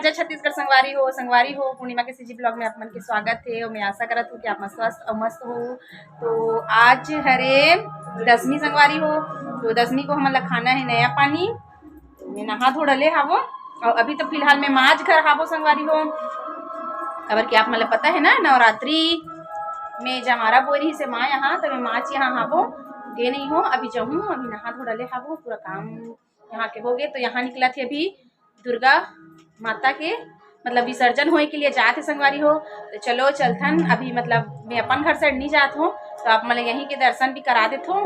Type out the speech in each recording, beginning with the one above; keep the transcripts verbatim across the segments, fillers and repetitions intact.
जय छत्तीसगढ़ संगवारी हो, संगवारी हो, पूर्णिमा के सीजी ब्लॉग में आप मन के स्वागत हे। और मैं आशा करत हूँ कि आप मन स्वस्थ और मस्त हो। तो आज हरे दसवीं संगवारी हो, तो दसवीं को हमन ला खाना है नया पानी। तो मैं नहा धो डले हावो, और अभी तो फिलहाल मैं माँ घर हावो संगवारी हो, काबर कि आप मन ला पता है ना, नवरात्रि में जमारा बोरी से माँ यहाँ, तो मैं माँ यहाँ हावो, गे नहीं हो, अभी जाऊँ, अभी नहा धो डले हावो, पूरा काम यहाँ के हो गए। तो यहाँ निकला थे अभी दुर्गा माता के, मतलब विसर्जन होए के लिए जात हे संगवारी हो। तो चलो चलथन अभी, मतलब मैं अपन घर side नहीं जात हूँ, तो आप मन ला यहीं के दर्शन भी करा देत हूँ।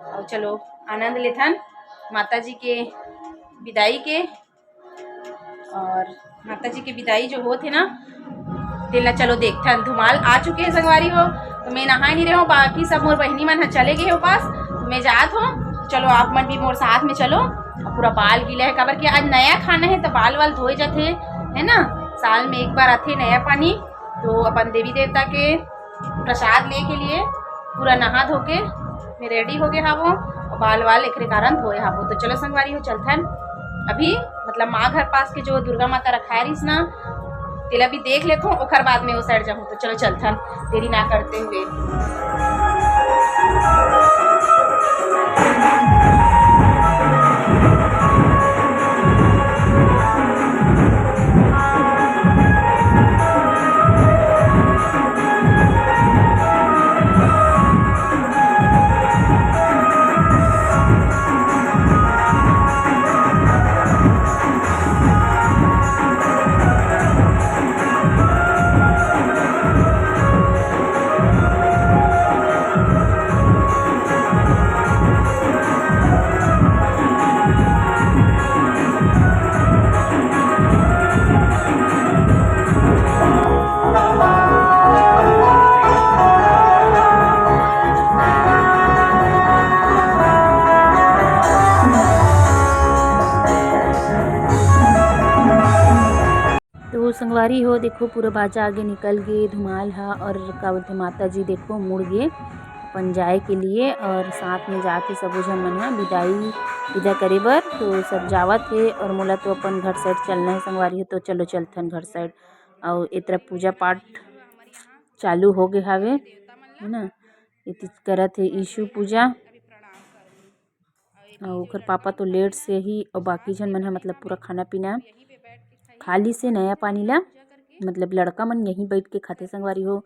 और चलो आनंद लेथन माता जी के विदाई के। और माता जी के विदाई जो होत हे ना, तेला चलो देखथन। धुमाल आ चुके हैं संगवारी हो, तो मैं नहाए नहीं रहे हूँ, बाकी सब मोर बहिनी मन ह चले गए हो पास, तो मैं जात हूँ। चलो आप मन भी मोर साथ में चलो। अब पूरा बाल गीला है, काबर कि आज नया खाना है तो बाल वाल धोए जाथे, है ना, साल में एक बार आथे नया पानी। तो अपन देवी देवता के प्रसाद ले के लिए पूरा नहा धो के मैं रेडी हो गए हावो, और बाल वाल एकरे कारण धोए हावो। तो चलो संगवारी हो चलथन अभी, मतलब माँ घर पास के जो दुर्गा माता रखाए रहिस ना, तेला भी देख लेथो, ओखर बाद में ओ side जाहूँ। तो चलो चलथन, देरी ना करते हुए। तो संगवारी हो, देखो पूरा बाजा आगे निकल गे, धुमाल ह और का बोलथे माता जी देखो मुड़ गे अपन जाए के लिए, और साथ में जात हे सबो झन मन ह विदाई, विदा करे बर। तो सब जावत हे और मोला तो अपन घर side चलना है संगवारी हो, तो चलो चलथन घर side। और ए तरफ पूजा पाठ चालू हो गए हावे, है ना, एती करत हे यीशु पूजा। अउ ओकर पापा तो लेट से ही, अउ बाकी झन मन ह मतलब पूरा खाना पीना खा ली से नया पानी ला, मतलब लड़का मन यहीं बैठ के खाथे संगवारी हो।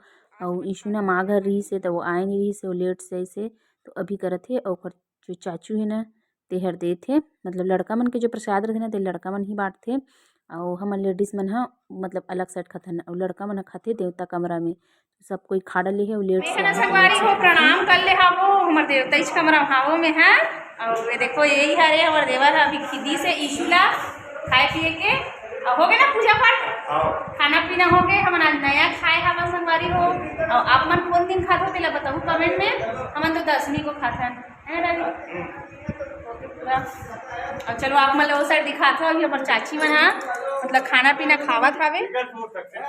अउ यीशु ना माँ घर रही से, तो वो आए नहीं रही से, वो लेट से आइसे, तो अभी करत हे। अउ ओकर जो चाचू हे ना, तेहर देत हे, मतलब लड़का मन के जो प्रसाद रहिथे ना, ते लड़का मन ही बांटथे। अउ हमन लेडीज मन ह मतलब अलग side खाथन, अउ लड़का मन ह खाथे देवता कमरा में। सब कोई खा डले हे, अउ लेट से संगवारी हो, प्रणाम कर ले हावो, हमर देवता इस कमरा हावो में है। अउ ये देखो, यही हरे हमर देवर ह अभी खिदी से यीशु ला खाए पिए के। अउ हो गए ना पूजा पाठ, खाना पीना हो गए। हमन आज नया खाए हावन संगवारी हो। अउ आप मन कौन दिन खाथो तेला बताऊ comment में। हमन तो दसवीं को खाथन, है ना रवि? अब चलो आप मन ला ओ side दिखाथो, अभी हमर चाची मन ह मतलब खाना पीना खावत हावे,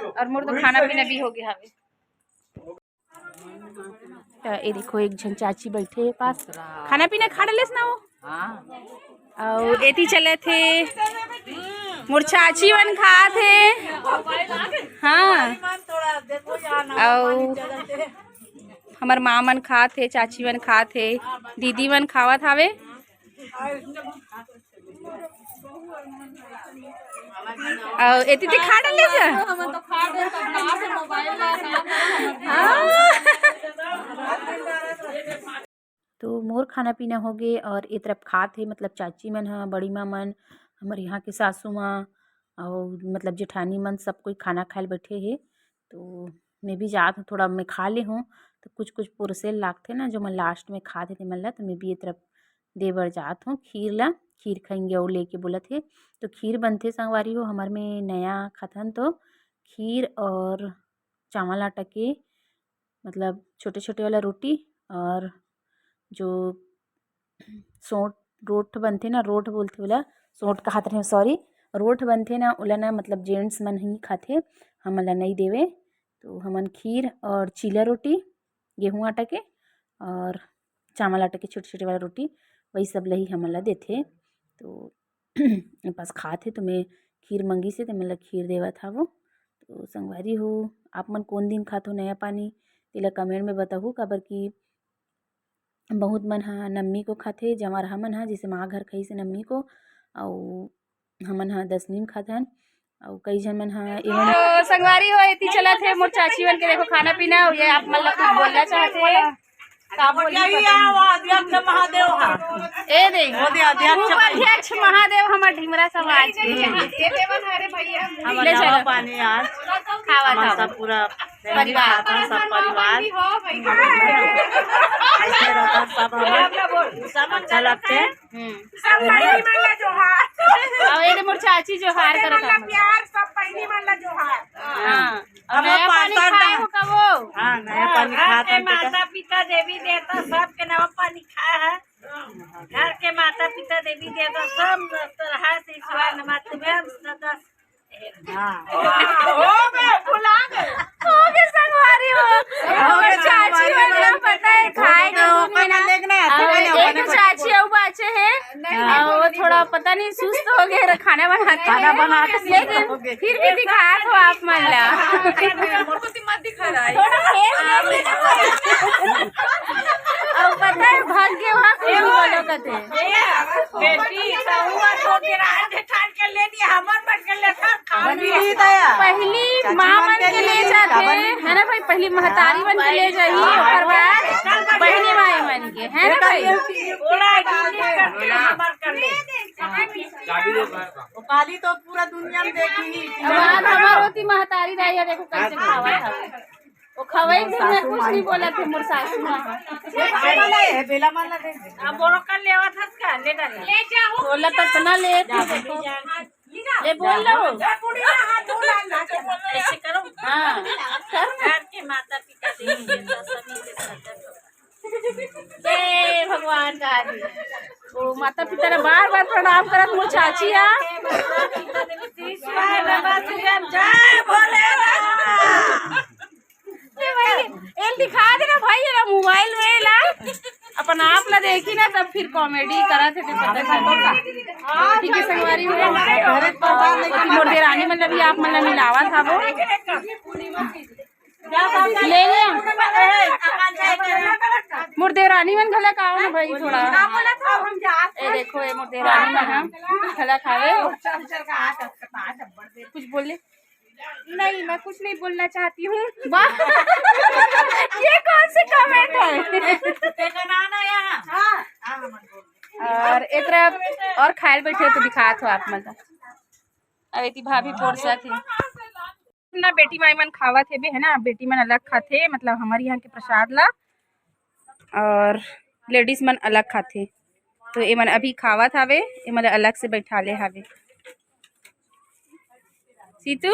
और मोर तो खाना पीना भी हो गया हावे। तो ये देखो, एक झन चाची बैठे हे पास, खाना पीना खा डलेस ना वो। हाँ। अउ एती चलत हे, मोर चाची मन खात हे। हाँ। अउ हमर माँ मन खात हे, चाची मन खात हे, दीदी मन खावत हावे। अउ एती ते खा डले जा। हमन तो खा डे, तब कहाँ से मोबाइल ला, कहाँ से हाँ। तो मोर खाना पीना हो गे, और ए तरफ खात हे, मतलब चाची मन ह, बड़ी माँ मन, हमर यहाँ के सासू माँ, अउ मतलब जेठानी मन, सब कोई खाना खाए ल बैठे हे। तो मैं भी जात हूँ, थोड़ा मैं खा ले हूँ। तो कुछ कुछ पुरसे लागथे ना, जो मैं लास्ट में खात हे, ते मन ला, तो मैं भी ए तरफ दे बर जात हूँ खीर ला। खीर खाएंगे अउ लेके बोलत हे। तो खीर बनथे संगवारी हो, हमर में नया खाथन तो खीर और चावल आटा के, मतलब छोटे छोटे वाला रोटी, और जो सोट, रोट बनथे ना, रोट बोलथे ओला, सोट कहत रहे, सॉरी, रोट बनथे ना, ओला ना मतलब जेंट्स मन ही खाथे, हमन ला नइ देवे। तो हमन खीर और चीला रोटी, गेहूं आटा के, और चावल आटा के छोटे छोटे वाला रोटी, वही सब ला ही हमन ला देथे। तो ए पास खात हे, तो मैं खीर मंगिस हे, ते मन ला खीर देवत हवो। तो संगवारी हो, आप मन कोन दिन खाथो नया पानी, तेला comment में बताहू, काबर कि बहुत मन ह नवमी को खाथे, जंवारहा मन ह, जैसे माँ घर खाइस हे नवमी को, अउ हमन ह दसमी में खाथन, अउ कई झन मन ह एवन। तो संगवारी हो, एती चलत हे मोर चाची मन के, देखो, खाना पीना, अउ ये आप मन ला कुछ बोलना चाहत हे। का बोली यही पता है, नहीं। वो अध्यक्ष महादेव है। ए दे, वो दे अध्यक्ष भाई। उपाध्यक्ष महादेव हमर ढिमरा समाज के। हमार ले नवा चलो। पानी आज खावा हमार खावा। सब पूरा family परिवार। खाता, सब परिवार। ऐसे रहता सब हमार अच्छा लगते। हम्म। सब बहिनी मन ला जोहार। अउ ए दे मोर चाची जोहार छोटे करत मन ला हन। प्यार, सब बहिनी मन ला जोहार। हाँ। अउ अब नया पानी पास्ता खाए ना। हो का वो? हाँ, नया पानी घर खात के हन बेटा। माता पिता देवी देवता सबके नवा पानी खाए है। घर के माता पिता देवी देवता सब तरह से ईश्वर नमः तुम्हें सदा। हाँ। हो गए, भुला गए। हो गए संगवारी हो। हो गए चाची संगवारी मन हो। ला पता है, खाए के तो भूख में ना। देखना है, अउ तो एक अपने चाची अउ बाचे है। नहीं, अउ वो नहीं, थोड़ा नहीं। पता नहीं सुस्त हो गए रहे खाना बनाते खाना में। बनाते लेकिन हो गए। फिर भी दिखात हो आप मन ला। मोर को मत दिखा रहा है। थोड़ा face देख लेना। अउ पता है भाग के वहाँ कुछ बोलो कते। बेटी, तो हुआ तो तेरा हाथ ठान के ले लिया, हमर मन के ले था, खाओ। बनी नहीं दया। पहली चाची माँ मन मन के के ले लिए जाथे, काबर नहीं? है ना भाई? पहली महतारी मन के ले जाही, हाँ, ओकर बाद हाँ। बहिनी माई मन के, है ना भाई? थोड़ा एक मिनट करके हमर कर ले। वो काली तो पूरा दुनिया में देखी ही। अब आज हमार होती महतारी दाई, देखो कैसे खावा था। वो खवाई के मैं कुछ नहीं बोला थे मोर सासू माँ। ये बेला माला दे दे। अब बोलो कर लेवा था का, ले डाल। ले जाओ। बोला तो इतना लेट है, देखो। ले बोल लो। ऐसे करो। हाँ, कर ना। घर के माता पिता देवी देवता सभी के साथ। जय भगवान का आदि। ओ माता पिता ला बार बार प्रणाम करत मोर चाची हा। जय भोलेनाथ। ए भाई, एल दिखा देना भाई, एला मोबाइल में ला। अपन आप ला देखी ना, तब फिर comedy करत हे, ते पता चलता। ठीक है संगवारी हो। मोर देरानी मन ला भी आप मन ला मिलावत हवो। ले ले। मोर देरानी मन घला का आओ ना भाई थोड़ा। ए देखो, ए मोर देरानी मन ह घला खावे। कुछ बोल ले। नहीं, मैं कुछ नहीं बोलना चाहती हूँ। वाह, ये कौन से comment है? अउ ए तरफ अउ खाए ल बैठे तो दिखात हो आप मन ला। अउ एती भाभी पोरसत हे। ना बेटी माई मन खावत हेबे, है ना, बेटी मन अलग खाथे, मतलब हमर यहाँ के प्रसाद ला, अउ ladies मन अलग खाथे। तो एमन अभी खावत हावे, एमन ला अलग से बैठाले हावे। सीतू,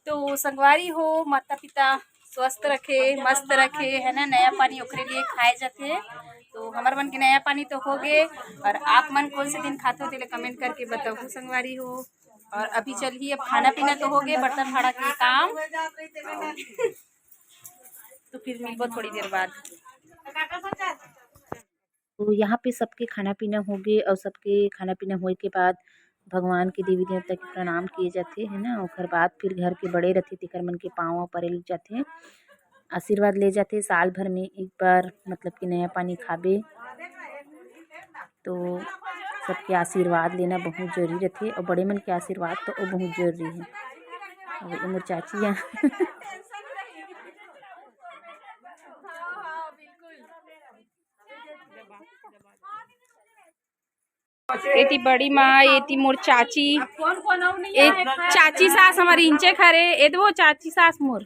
तो संगवारी हो, माता पिता स्वस्थ रखे, मस्त रखे, है ना, नया पानी ओकरे लिए खाए जाथे। तो हमर मन के नया पानी तो हो गे, अउ आप मन कौन से दिन खाथो, तेला comment करके बताहू संगवारी हो। अउ अभी चलही, अब खाना पीना तो हो गे, बर्तन भाड़ा के काम। तो फिर मिलबो थोड़ी देर बाद। तो यहाँ पे सबके खाना पीना होगे अउ सबके खाना पीना होए के बाद भगवान के, देवी देवता के प्रणाम किए जाथे, है ना। ओकर बाद फिर घर के बड़े रथे, तेकर मन के पाँव परे ल जाथे, आशीर्वाद ले जाथे। साल भर में एक बार मतलब कि नया पानी खाबे, तो सबके आशीर्वाद लेना बहुत जरूरी रथे, अउ बड़े मन के आशीर्वाद तो वो बहुत जरूरी है। अउ ये मोर चाची है। एती बड़ी माँ, एती मोर चाची, ए चाची सास हमारी इंचे खरे, ए दो चाची सास मोर।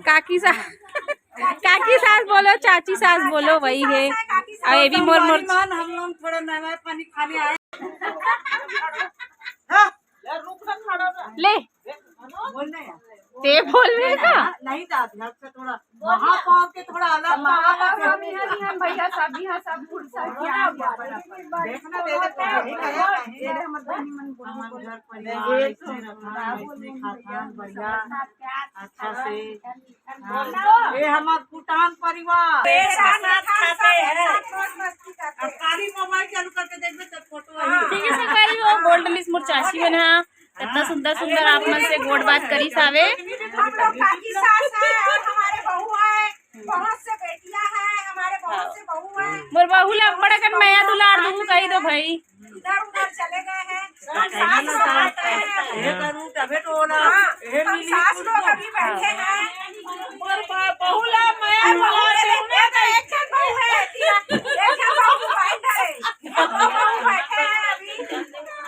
काकी सास, काकी सास बोलो, चाची सास बोलो, वही है। अउ ये भी मोर, मोर हम लोग थोड़ा नया पानी खाने आए। ले। ते बोलबे का? नहीं जात घर से थोड़ा महापौर के थोड़ा अलग महापौर सब इहाँ नहीं है भैया, सब इहाँ सब कुछ सब किया है अपन अपन। देखना दे दे तो यही कहे कहे। ये रे हमर बहिनी मन बोल हमर घर परिवार ऐसे रखा, ऐसे खाता, बढ़िया, अच्छा से। हाँ, ये हमर भूटान परिवार। साथ खाते हैं। अब खाली मोबाइल चालू करके देखबे तब फोटो आई। ठीक है, संगवारी हो, गोल्ड लिस्ट मोर चाची मन हा। इतना सुंदर सुंदर आप मन से गोठ बात करिस हावे। हम लोग काकी सास है और हमारे बहू है, बहुत से बेटियां हैं, हमारे बहुत से बहू हैं। मोर बहू ला बड़ा कन मया दुलार दूँ, कही दो भाई। इधर उधर चले गए हैं। हम सास लोग बैठे हैं। ये करूँ तबे तो ना। हाँ, ये हम मिली सास लोग अभी बैठे हैं। मोर बहू ला मया दुलार दूँ। एक जन बहू है, एक जन बहू बैठे हैं।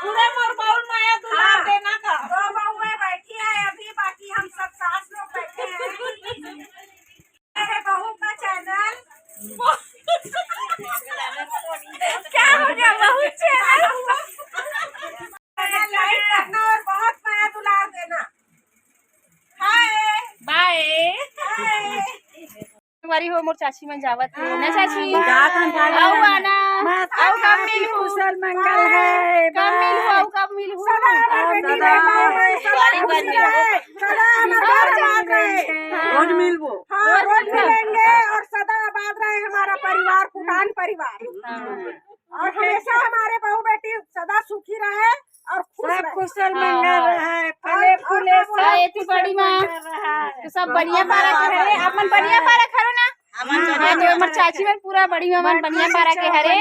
पूरा मोर बहू मया दुलार देना का। दो बहुएं बैठी है अभी, बाकी हम सब सास लोग बैठे हैं। मेरे बहू का चैनल। क्या हो गया बहू चैनल? लाइक करना और बहुत मया दुलार देना। हाय। बाय। हाय। संगवारी हो, मोर चाची मन जावत हे ना चाची? जात हन, जात हन। अउ आना, मस्त अउ कब मिलहू? कुशल मंगल है, कब मिलहू? अउ कब मिलहू? सदा हमार बेटी रहे, सदा खुशी रहे, सदा हमार आबाद रहे। हाँ। रोज मिलबो। हाँ, रोज मिलेंगे और सदा आबाद रहे हमारा परिवार, भूटान परिवार। हाँ। और हमेशा हमारे बहू बेटी सदा सुखी रहे और खुश रहे। कुशल मंगल रहे, फले फूले सब। एती बड़ी माँ, तो सब बढ़िया पारा के हरे, अपन बढ़िया पारा के हरो ना? हाँ, तो हमर चाची मन पूरा बड़ी माँ मन बढ़िया पारा के हरे।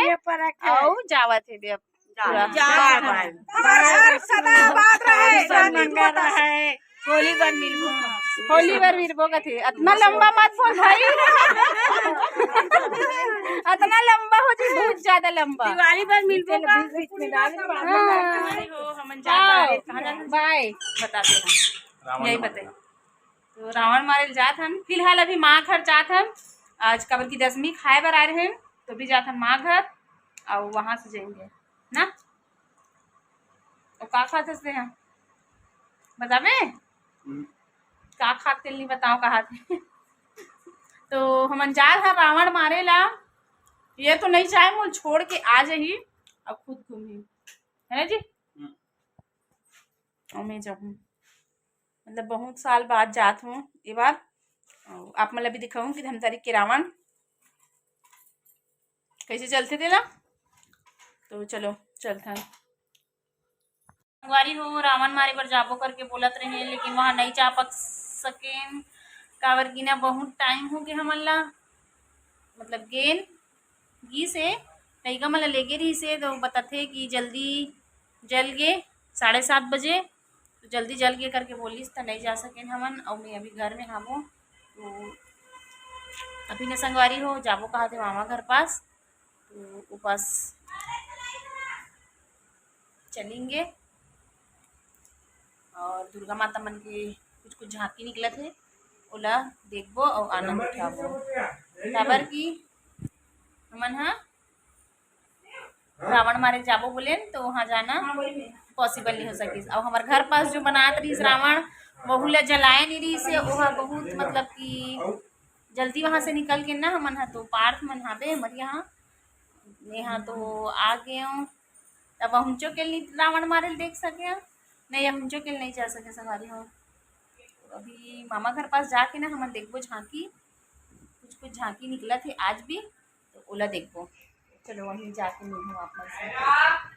अउ जावत हे बे अब पूरा। बाय बाय। और सदा आबाद रहे। कुशल मंगल रहे। होली बर मिलबो। होली बर मिलबो कथे। अतना लंबा मत बोल भाई। अतना लंबा हो जी, बहुत ज्यादा लंबा। दिवाली बर मिलबो का? हाँ। दिवाली हो, हमन जात हन। कहाँ जात हन? बाय। बताते हैं। रावण यही मारे। बताइए। तो रावण मारे जात हन। फिलहाल अभी माँ घर जात हन। आज काबर की दसमी खाए बर आए रहे, तो भी जात हन माँ घर। अउ वहाँ से जाएंगे ना। तो का खात हस तेहा? बताबे? हम्म। का खात तेल नहीं बताओ कहा थे। तो हमन जात हन रावण मारे ला। ये तो नहीं चाहे मोल छोड़ के आ जाही, अब खुद घूमी, है ना जी? हम्म। अउ मैं जाहूँ, मतलब बहुत साल बाद जात हूँ ये बार। अउ आप मन ला भी दिखाऊँ कि धमतरी के रावण कैसे चलथे तेला। तो चलो चलथन। संगवारी हो, रावण मारे बर जाबो करके बोलत रहे, लेकिन वहाँ नहीं जा पक सकेन, काबर कि ना बहुत टाइम हो गए हमन ला, मतलब गेन गीस हे, लइका मन ला लेगे रहिस हे, तो बताथे कि जल्दी जल गे, साढ़े सात बजे, तो जल्दी जल गे करके बोलिस, त नहीं जा सकेन हमन। अउ मैं अभी घर में हावो, तो अभी न संगवारी हो, जाबो कहा थे मामा घर पास, तो उपास चलेंगे। और दुर्गा माता मन के कुछ कुछ झांकी निकलत हे, ओला देखबो अउ आनंद उठाबो। काबर कि हमन ह रावण मारे जाबो बोलेन, तो वहाँ जाना possible नहीं हो सकिस। अउ हमर घर पास जो बनात रहिस रावण, वहू ला जलाए नहीं रहिस हे, ओहा बहुत मतलब कि जल्दी वहाँ से निकल के ना हमन ह तो पार्थ मन हाबे हमर यहाँ, मेहा तो आ गए हूँ। तब पहुँचो के लिए रावण मारे ल देख सके, नहीं पहुँचो के लिए नहीं जा सके संगवारी हो। अभी मामा घर पास जाके ना हमन देखबो झांकी, कुछ कुछ झांकी निकलत हे आज भी, तो ओला देखबो। चलो वहीं जाके मिलूँ आप मन से।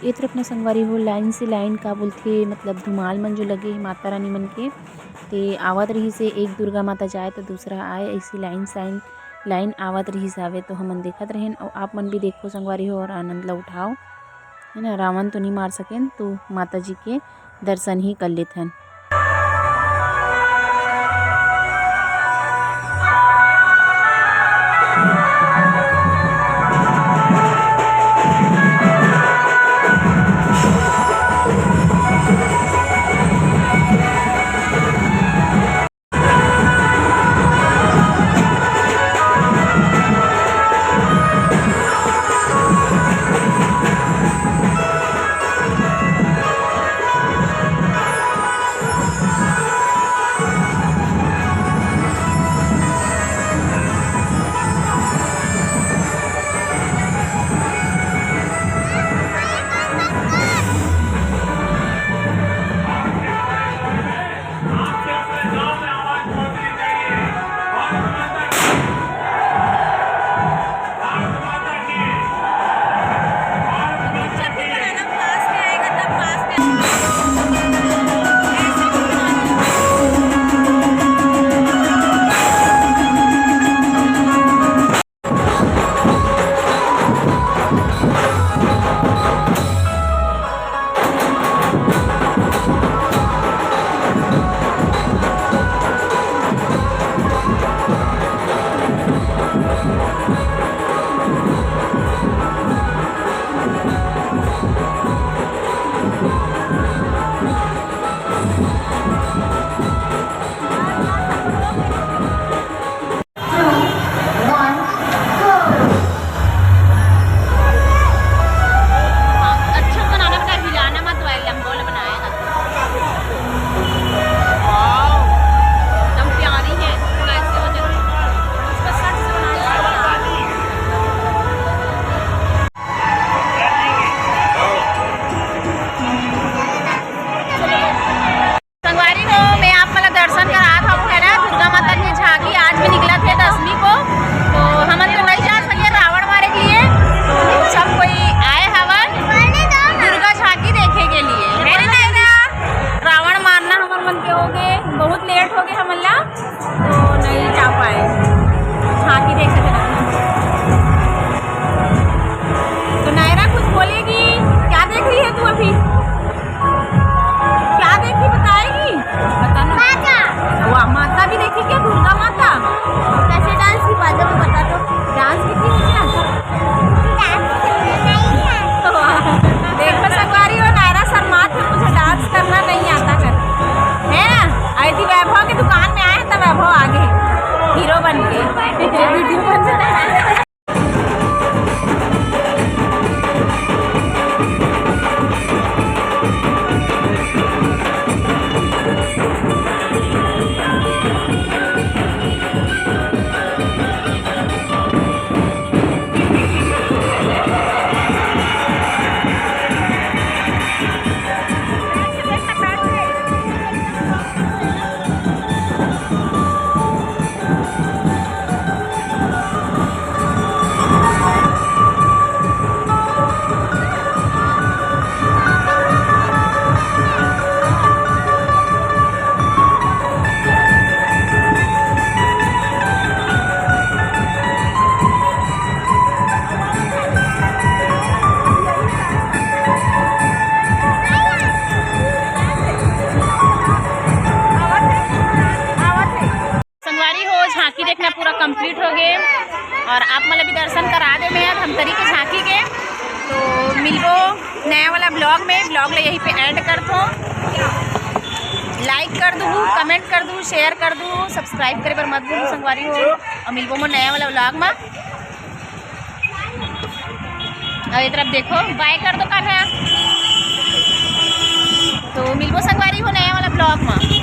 ये तरफ ना संगवारी हो, लाइन से लाइन का बोलथे, मतलब धुमाल मन जो लगे हे माता रानी मन के, ते आवत रहिस हे, एक दुर्गा माता जाए तो दूसरा आए, ऐसी लाइन साइन लाइन आवत रहिस हावे। तो हमन देखत रहेन, अउ आप मन भी देखो संगवारी हो, और आनंद ला उठाओ, है ना। रावण तो नहीं मार सकेन, तो माता जी के दर्शन ही कर लेथन। अच्छा बनाना पड़ता है, हिलाना मत, वाइल्ड लंबोल बनाएगा। वाओ, एकदम प्यारी है। कैसे हो जरा? इसको सट से बनाना पड़ता है। संगवारी हो, मैं आप मन ला दर्शन करात हूँ, है ना, दुर्गा माता के झांकी आज भी निकलत हे दसवीं को। तो हमन तो नहीं जा सके रावण मारे के लिए, तो सब कोई आए हवन दुर्गा झांकी देखे के लिए, है ना नायरा? रावण मारना हमर मन के हो गए, बहुत लेट हो गए हमन ला, तो नहीं जा पाए झांकी देखे के लिए। तो नायरा कुछ बोलेगी, क्या देख रही है तू अभी? क्या देखी बताएगी? बता ना। माता। वाह, माता भी देखी क्या, दुर्गा माता? कैसे डांस की बाजू में बता दो। डांस भी की क्या? डांस नहीं है। वाह। देखो संगवारी हो, नायरा शर्मात है, मुझे डांस करना नहीं आता कर, है ना? आई थी वैभव की दुकान में आए हैं, तब वैभव आगे हीरो बन के वीडियो बन जाता है। संगवारी हो, झांकी देखना पूरा complete हो गए और आप मन ला भी दर्शन करा दे मैं धमतरी के झांकी के। तो मिलबो नया वाला vlog में। Vlog ला यहीं पे end करथो। Like कर दू, comment कर दू, share कर दू, subscribe करे बर मत भूलू संगवारी हो। और मिलबो मोर नया वाला vlog में। और ये तरफ देखो, bye कर दो कान्हा। तो मिलबो संगवारी हो नया वाला vlog में।